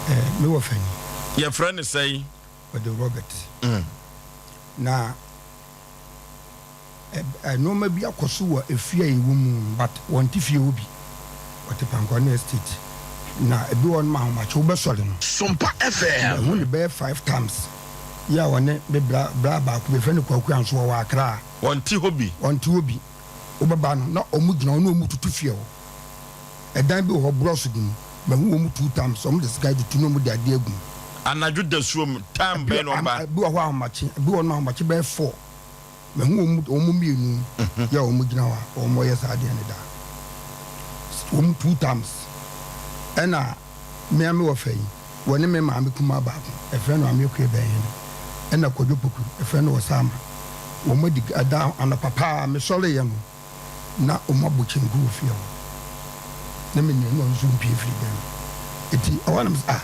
Eh, me wɔfa ni. Yɛfrɛ no sɛn? Ɔde Robert. Na nnoɔma bi akɔ so wɔ efie a yɛwɔ mu no but wɔnte fie hɔ bi. Wɔte Pankɔne Estate. Na ebi wɔ hɔ nom ahomakye wobɛsɔre no. Sompa FM. Mahu no bɛyɛ 5 times yi a ɔne me bra bra baako bi yɛfrɛ no Kwaku Anso ɔwɔ Accra. Wɔnte hɔ bi. Wɔnte hɔ bi. Wobɛba no na wɔn gyina hɔ na wɔn tutu fie hɔ. Ɛdan bi wɔ hɔ brɔs gu mu. Mahu wɔn two times wɔn de sekan tutu na wɔn de adeɛ agu mu. Anadwo dasuom time bɛn na wɔn ba? Ebi wɔ hɔ ahomakye, ebi wɔ hɔ nom ahomakye bɛyɛ 4. Mahu wɔn mmienu yɛ a wɔn gyina hɔ a wɔn yɛ saa adeɛ no daa. Wɔn two times. Ɛna me a me wɔ fɛ yi, wɔne me maame kumaa baako, yɛfrɛ no Maame Akua Bɛnhene, ɛna Kwadwo Poku, yɛfrɛ no Osama. Wɔn adi ɛda anɔpa paa mesɔreeɛ no na wɔn abɔ kyenku wɔ fie hɔ. Na me nua no nso mpue firi dan mu. Eti ɛhɔ a na mesɛ ah,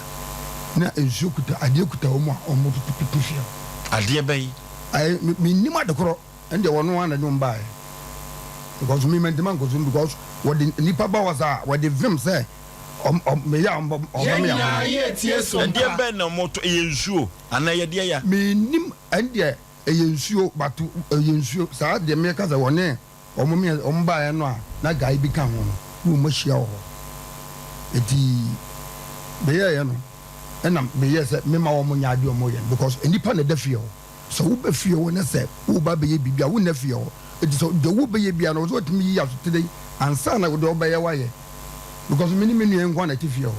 na nsuo kuta, adeɛ kuta wɔn a wɔn tutu fie hɔ. Adeɛ bɛn? Ayi, mennim ade korɔ. Ɛndeɛ ɔno ara na ɛde wɔn baeɛ because me mantumi ankɔ so because wɔde nnipa ba hɔ saa a wɔde vim sɛ ɔm ɔm meyɛ a ɔmbɔ ɔmma me ahono. Ɛdeɛ bɛn na wɔtɔ? Ɛyɛ nsuo anaa ɛyɛ deɛ ya? Mennim, ɛndeɛ ɛyɛ nsuo but ɛyɛ nsuo saa deɛ meka sɛ wɔne wɔn mmiɛ wɔn baeɛ no a na guy bi ka ho no na wɔn ahyia wɔ hɔ eti meyɛɛyɛ no ɛna meyɛɛ sɛ mema wɔn nyɛ adeɛ wɔn yɛ no because nnipa na ɛda fie hɔ. Sɛ woba fie hɔ na sɛ woreba abɛyɛ biribi a, wonna fie hɔ. Enti sɛ deɛ worebɛyɛ biara no, ɛwɔ sɛ wotumi yi asotire ansa na deɛ wobɛyɛ woayɛ. Because me ne me nua yi nko ara na ɛte fie hɔ.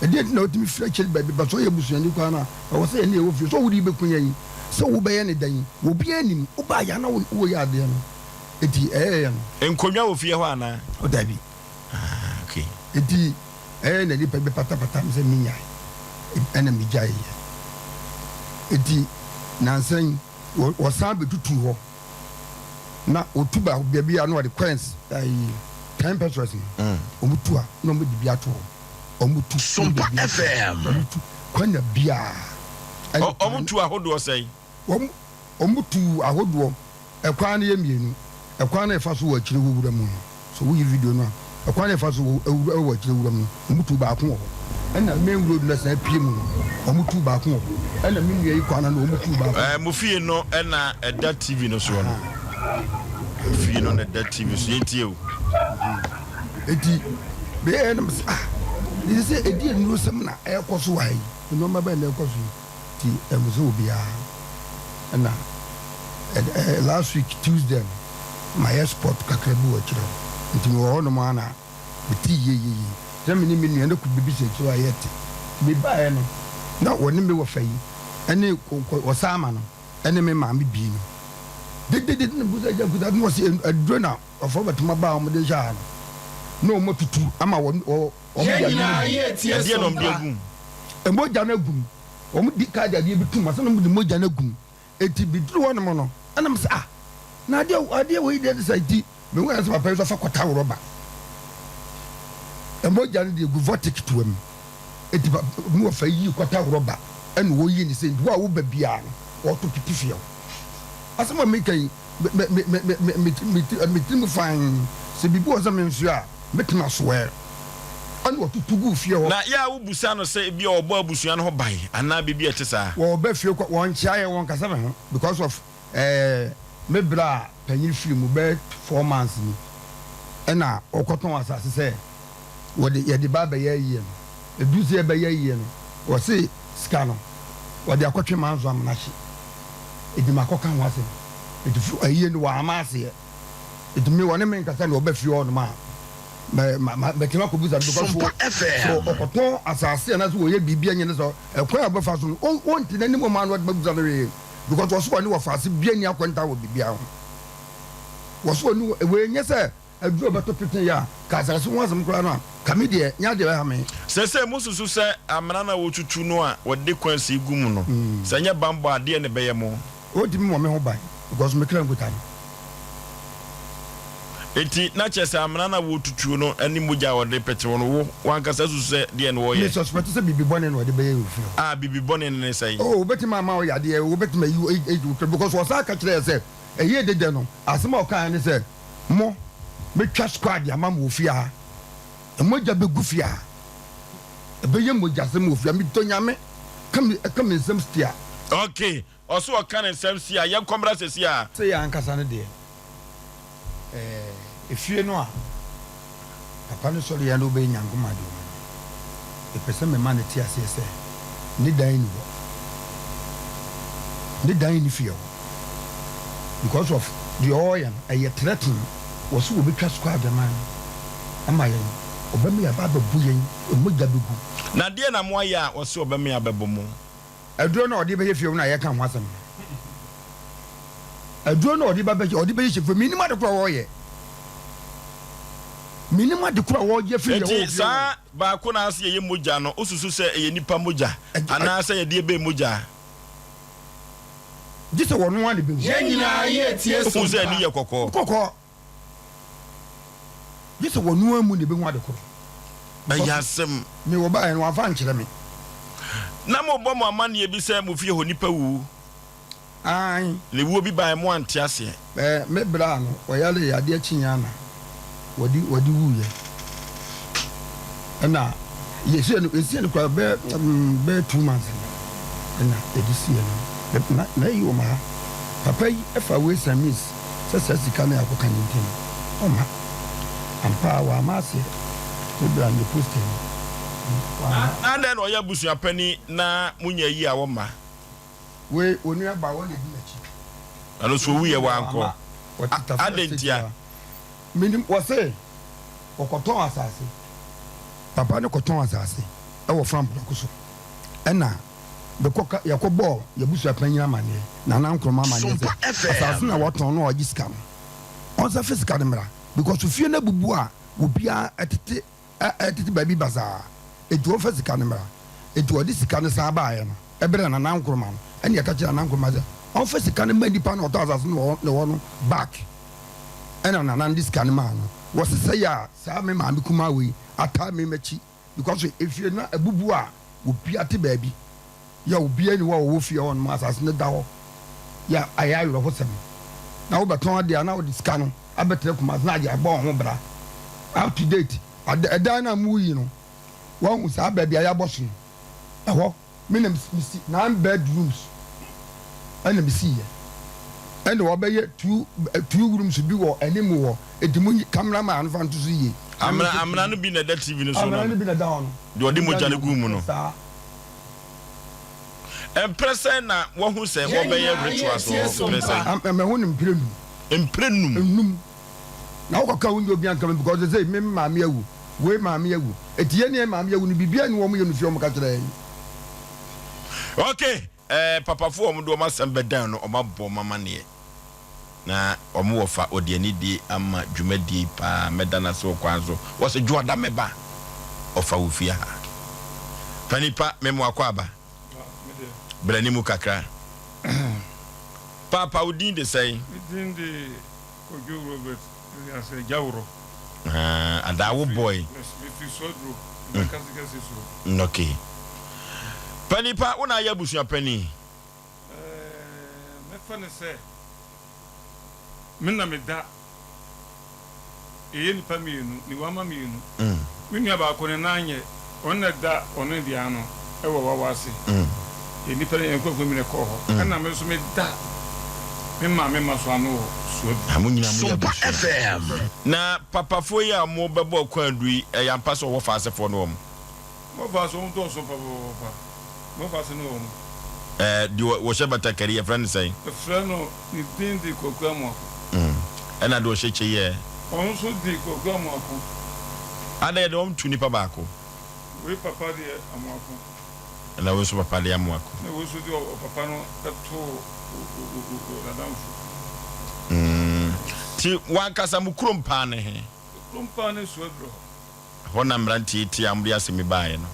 Ɛdeɛn nti na wotumi firi akyiri baabi ba? Sɛ ɔyɛ busuani koraa no a, ɛwɔ sɛ yɛne yɛwɔ fie. Sɛ wode rebɛku yɛn, sɛ wobɛyɛ no dɛn, obiara nnim. Wobaeɛ a na woreyɛ adeɛ no. Enti ɛyɛeɛ no. Nkonnwa wɔ fie hɔ anaa? Oh, dabi. Ah, okay. Enti ɛyɛ na nnipa bi patapata me sɛ menyae, ɛna megyaeɛ. Enti nansa yi wɔsan bɛtutuu hɔ na wɔtu baako baabi a na wɔde coins ayi 10 pesewas no mm. wɔn tu a na wɔn de bi ato hɔ wɔn tu. Sompa FM. Wɔn tu kwan biara. Wɔn tu ahodoɔ sɛn. Wɔn tu ahodoɔ. Ɛkwan no yɛ mmienu. Ɛkwan no a ɛfa so wɔ akyire wɔ wura mu no, sɛ woyi video no a, ɛkwan no a ɛfa so wɔ wura wɔ akyire wura mu no, wɔtuu baako wɔ hɔ. Ɛna main road no a ɛsan pue mu no, wɔtuu baako wɔ hɔ. Ɛna me nua yi kwan no ano, wɔtuu baako. Ɛɛ, mo fie no na ɛda TV no soɔ no. Fie no na ɛda TV so. Yɛntie o. Eti, bɛyɛ na mesɛ, ah, ɛsɛ sɛ ɛdi nnurosɛm na ɛrekɔ so wɔ ha yi. Nneɛma bɛn na ɛrekɔ so yi? Nti ɛmu sɛ obiara ɛna ɛ last week Tuesday no mayɛ sport kakra bi wɔ akyire hɔ nti mewɔ hɔ nom ara na metee yieyie sɛ me ne me nua no kɔ biribi sɛ akyire hɔ a yɛte nti mebaeɛ no na wɔne me wɔfa yi ɛne ɔsaama no ɛne me maame bii no dededede na busa agya kuta na wɔsi aduro na ɔfɔ bɛtoma baa wɔn de hyɛ ha no na wɔn atutu ama wɔn wɔn de adeɛ na wɔn de agu mu mogya no agu mu. Wɔn di kaa de adeɛ bi tum ansa na wɔn de mogya no agu mu. Eti bi duru hɔ nom no, ɛna mo sɛ ah, na adeɛ adeɛ wɔ yi deɛ de sɛ eti mehu ayɛ sɛ papa yi nso afa kɔta rɔba. Mogya no de egu vɔtik toa mu. Eti pa mu wɔfa yi kɔta rɔba ɛna wɔyi ne sɛ nti wo a woba biara no wɔto pete fie hɔ. Asɛm a meka yi me me me me me me me me tirim fann sɛ biribi wɔ sɛ mensoɛ a mɛtumi asoɛ. Ɛna wɔtoto guu fie hɔ. Na yɛ a wobisa no sɛ ebia ɔbɔ abusua no ho ban anaa biribi a ɛte saa. Wɔba fie kɔ wɔnkyea yɛn wɔnkasa me ho because of eh, me bra panyin firi mu bɛyɛ 4 months ni ɛna ɔkɔtɔn asase sɛ wɔde yɛde ba abɛyɛ ayie no ɛduru sɛ yɛbɛyɛ ayie no wɔse sika no wɔde akɔtwe manso amena hye ɛdi makɔka ho asɛm ɛti ayie no wɔama aseɛ ɛti me wɔne me nkasa na wɔba fie hɔ nom a mɛtumi akɔbisa no because so ɔkɔtɔn asase anaasɛ wɔyɛ biribi anyɛ ne sɛ ɛkwan a wɔbɛfa so no ɔnti n'anim ɔma no ɔde bɛbisa no hwee because wɔso wɔne wɔfa bia ni akwanta wɔ biribiara ho wɔso wɔne wei nyɛ sɛ aduro bɛtɔ pete yɛ a ka asase ho asɛm koraa no a ka me deɛ nyɛ adeɛ bɛha me. Sɛ mosusu sɛ amena no a wɔtutu no a wɔde kwansi gu mu no, sɛ ɛnyɛ bammɔ a, deɛn na ɛbɛyɛ mo? Ɔntumi mmɔ me ho ban because me kra nkuta no. Enti, na kyerɛ sɛ amena no a wɔretutuo no ne mogya a wɔde pete wo no, wo, w'ankasa susu sɛ deɛn na wɔreyɛ? Me suspect sɛ biribi bɔne na wɔde bɛyɛ wɔ fie hɔ. Ah, biribi bɔne no ne sɛn? Oh, wobɛtumi ama wo yadeɛ, wobɛtumi ayi wo, ayi wo kra, because wɔsan ka kyerɛɛ yɛ sɛ, ɛyɛ dɛdɛ no, asɛm a ɔkaeɛ ne sɛ, mo, mɛtwa squad ama mo wɔ fie ha, mogya bɛgu fie ha. Ɛbɛyɛ mogyasɛm wɔ fie ha. Medɔ Nyame. Ka me, ka me nsɛm stia. Ok, ɔse ɔka ne nsɛm sia. Yɛnkɔ mmra sɛsi a. Sɛ yɛn ankasa no deɛ, ɛɛ, efie no a papa no sɔre yɛ na ɔbɛyɛ Nyankoma de ɔma no, mepɛ sɛ mema no te aseɛ sɛ ne dan nni hɔ. Ne dan nni fie hɔ. Because of deɛ ɔreyɛ no, ɛyɛ threaten. Wɔse wɔbɛtwa square man ama yɛn, ɔbɛma yɛaba abɛbo yɛn, mogya bɛgu. Na deɛn na moayɛ a ɔse ɔbɛma yɛabɛbo mo? Aduro no a ɔde bɛyɛ fie hɔ no a yɛka ho asɛm no, aduro no a ɔde ba bɛyɛ, ɔde bɛyɛ fie, menim ade korɔ a wɔyɛ. Menim ade korɔ a wɔyɛ firi yɛ Enti wɔ fie hɔ. saa baako no a ɔse yɛyɛ mogya no, wosusu sɛ ɛyɛ nnipa mogya anaasɛ yɛde ɛbɛn mogya? Gye sɛ wɔn ara na ɛbɛhu. Yɛn nyinaa yɛ tie Wohu som sɛ pa. ani yɛ kɔkɔɔ. Kɔkɔɔ. Gye sɛ wɔn ara mu na ɛbɛhu ade korɔ. Ɛyɛ asɛm. Me wɔbaeɛ no, wɔamfa ankyerɛ me. Na mobɔ mo amanneɛ bi sɛ mo fie hɔ nnipa wuwu. Aane. Na ewuo bi baeɛ moante aseɛ. Ɛɛ, me bra no, ɔyaree, adeɛ kyeeɛ ara na wɔde, wɔde wuiɛ. Ɛna yɛsiee no, yɛsiee no koraa bɛyɛ, mm, bɛyɛ 2 months ni ɛna yɛde siee no. Na, na ayi wɔ ha. Papa yi fa ways and means sɛ saa sika no a yɛakɔka no nti no, ɔmma. Ampa ara, wamma aseɛ. Me bra no, yɛ poster ni. Wamma. Na adɛn na ɔyɛ abusua panin na monya ayi a wɔmma? Wei, onua ba, wɔn na edi n'akyi. Ɛno nso owuiɛ wankɔ. Adɛn ntia? Menim, wɔse wɔkɔtɔn asase. Papa no kɔtɔn asase wɔ farm prɛko so. Ɛna mekɔ ka, yɛkɔbɔɔ y'abusua panyin amaneɛ, Nana Nkrumah amaneɛ sɛ asase no a watɔn no a ɔgye sika no, ɔnsa fa sika no mmra because fie no abubu a obiara tete Ɛtete baabi basaa. Enti wɔmfa sika no mmra. Enti wɔde sika no san baeɛ no, ɛberɛ a Nana Nkrumah no, ɛnna yɛka kyerɛɛ Nana Nkrumah sɛ ɔmfa sika no mma nnipa no a wɔtɔ asase no wɔ ne hɔ no back. Ɛnna Nana no de sika no maa no. Wɔsesɛe a saa me maame kumaa wei ataa me m'akyi because efie no abubu a obiara te baabi. Yɛ obiara nni hɔ a ɔwɔ fie hɔ nom, asase no da hɔ. Yɛ ayɛ awerɛhosɛm. Na wobɛtɔn adeɛ a na wode sika no abɛtena Kumasi na agye abɔ wo ho bra. Up to date, ɛdan no a moreyi no, woahu saa baabi a yɛabɔ so no, ɛhɔ me na mesi nine bedrooms ɛna mesiiɛ. Ɛna wɔbɛyɛ two rooms bi wɔ anim hɔ, enti mo camera man no fa nto so yie. Amena, amena no bi na ɛda TV no so no. Amena no bi na ɛda hɔ no. Deɛ ɔde mogya no guu mu no. Saa. Mprɛ sɛn na woahu sɛ Yɛn wɔbɛyɛ nyinaa yɛ rituals wɔ tie hɔ? som Mprɛ sɛn? pa. Mahu no mprɛ num. Mprɛ num? Nnum. Na wokɔka wo nyɛ obi anka me because sɛ me maame awu, wei maame awu. Eti yɛn ne yɛn maame awu no biribiara nni wɔn yɛ no fie wɔn ka kyerɛ yɛn. Ok, eh, papafoɔ a wɔde wɔn asɛm bɛdan no, wɔabɔ wɔn amaneɛ. Na wɔn wɔfa wɔde anidie ama dwumadie yi paa, mɛda no ase wɔ kwan so. Wɔse Dwoada mɛba, ɔfa wo fie ha. Panin pa, me mo akwaaba. Bra anim kakra. Paapa, wo din de sɛn? Me din de Kojo Robert Elias Agyaworo. Ah, Adaawo boy. Mefiri Suaduro, Ndakasekese so. Okay. Panin pa, wo na ayɛ abusua panin? Ɛɛ, mɛfa no sɛ me na meda. Yɛyɛ nnipa mmienu, mewɔ mma mmienu. Me nua baako ne nan nyɛ, ɔno na ɛda ɔno deɛ ano wɔ wawa ase. Yɛn nnipa no, yɛn nkurɔfoɔ bi na ɛkɔɔ hɔ. Ɛna me nso meda me maame mma so ano wɔ Suadu. Na mo nyinaa moyɛ Sompa abusua. FM. Na papafoɔ yi a wɔbɛbɔɔ kwaadu yi, ɛyɛ ampa sɛ wɔwɔ Faasefoɔ ne wɔn? Wɔfa so, wɔn dɔɔso papaapa. Wɔfa so ne wɔn. Ɛɛ, deɛ wɔhyɛ batakari, yɛfrɛ no sɛn? Yɛfrɛ no, ne din de Kwaku Amoako. Ɛna deɛ ɔhyɛ kyɛ yi ɛ? Ɔno nso de Kwaku Amoako. Adɛn, yɛde wɔn to nipa baako? Wei papa deɛ Amoako. Ɛna wei nso papa deɛ Amoako. Ɛna wei nso deɛ ɔpapa no too n'adamfo. Nti w'ankasa mo kurom paa ne he? Kurom paa ne Suaduro hɔ. Ɛhɔ na mmeranteɛ yi te a wɔde asɛm yi baeɛ no.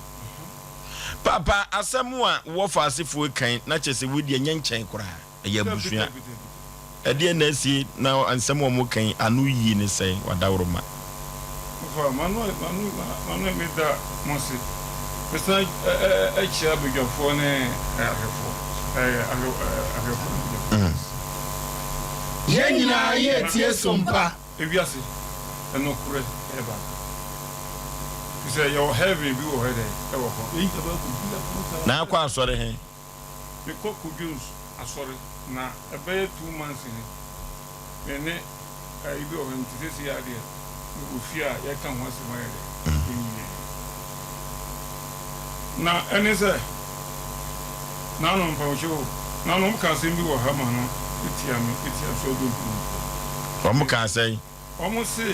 Paapa, asɛm a wɔfa asefoɔ yi kan na kyerɛ sɛ wei deɛ ɛnyɛ nkyɛn koraa, ɛyɛ abusua. Ɛdeɛn na asie na nsɛm a wɔka yi ano yie ne sɛn, Wadaworoma? Wɔfa, m'ano m'ano m'ano meda mo ase. Mesan kyia badwafoɔ ne ahwɛfoɔ, ahwɛfoɔ ne badwafoɔ. Yɛn nyinaa yɛ tie som pa. Ewiase, nokorɛ yɛ baako. Firi sɛ yɛwɔ heaven bi wɔ hɔ dɛ, ɛwɔ hɔ. Yɛn nyinaa bɛkɔ bi akɔ. Na akɔ asɔre he? Mekɔ Kojo's asɔre na ɛbɛyɛ 2 months ni me ne ayi bi wɔ hɔ nti seesei ara deɛ mewɔ fie a yɛka ho asɛm ayɛ dɛ ɛnwie. Na ɛne sɛ nanom mpamokyɛ o, nanom ka asɛm bi wɔ ha ma no tia me, ɛtia Sɔɔdɔ mpanimfoɔ. Wɔn kaa sɛn? Wɔn se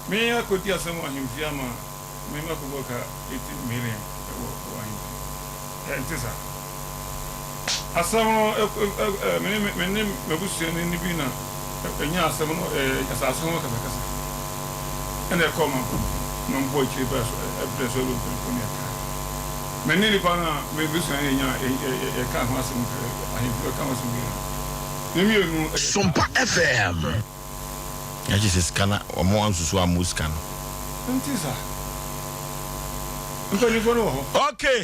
me akɔdi asɛm wɔ ahemfie ama me makɔbɔ ka 80 million wɔ wɔ ahemfie. Ɛnte saa. Asɛm no ɛ ɛ me ne me ne m'abusuani no bi na ɛnyaa asɛm no ɛ asase ho akasakasa. Ɛna ɛkɔɔ ma ma mebɔɔ akyire brɛ so brɛ so ɛwɔ mpanyinfoɔ ne ɛkae. Me ne nipa no a me busuani no yɛnyaa yɛkaa ho asɛm ahemfie ɛka ho asɛm bi no. Ne mmienu ɛyɛ Sompa FM. Ɛkyɛ sɛ sika na wɔn ansusu ammɔ sika no. Ɛnte saa. Mpanyinfoɔ no wɔ hɔ. Okay.